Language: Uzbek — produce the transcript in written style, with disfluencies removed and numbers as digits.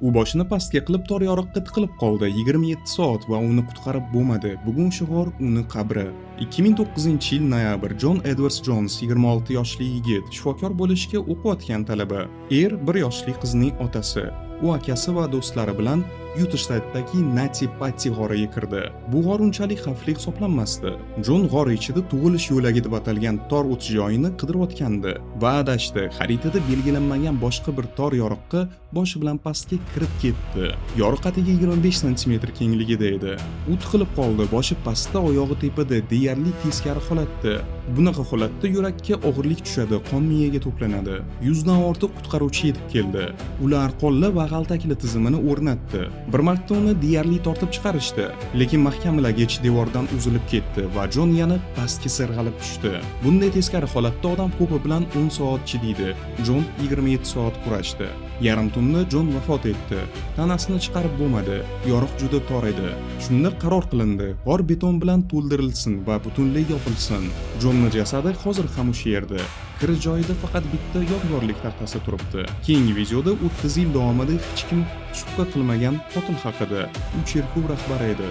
U boshini pastga qilib tor yoriqqa tiqilib qoldi 27 soat va uni qutqarib bo'lmadi. Bugun o'sha g'or uni qabri. 2009-yil noyabr. Jon Edvards Jons, 26 yoshli yigit, shifokor bo'lishga o'qiyotgan talaba. Er, 1 yoshli qizning otasi. U akasi va do'stlari bilan Yuta shtatidagi Nati Patti g'origa kirdi. Bu g'or unchalik xavfli hisoblanmasdi. Jon g'or ichida tug'ilish yo'lagi deb atalgan tor o'tish joyini qidirayotgandi va adashdi. Xaritada belgilanmagan boshqa bir tor yoriqqa boshi bilan pastga kirib ketdi. Yoriq atigi 25 santimetr kengligida edi. U tiqilib qoldi, boshi pastda, oyog'i tepada, deyarli teskari holatda. Bunaqa holatda yurakka og'irlik tushadi, qon miyaga to'planadi. 100 dan ortiq qutqaruvchi yetib keldi. Ular arqonli va g'altakli tizimini o'rnatdi. Bir marta uni deyarli tortib chiqarishdi, lekin mahkamlagich devordan uzilib ketdi va Jon yana pastga sirg'alib tushdi. Bunday teskari holatda odam ko'pi bilan 10 soat chidaydi. Jon 27 soat kurashdi. Yarim tunda Jon vafot etdi. Tanasini chiqarib bo'lmadi. Yoriq juda tor edi. Shunda qaror qilindi: g'or beton bilan to'ldirilsin va butunlay yopilsin. Jonni jasadi hozir ham o'sha yerda. Kirish joyida faqat bitta yodgorlik taxtasi turibdi. Keyingi videoda 30 yil davomida hech kim shubha qilmagan qotil haqida. U cherkov rahbari edi.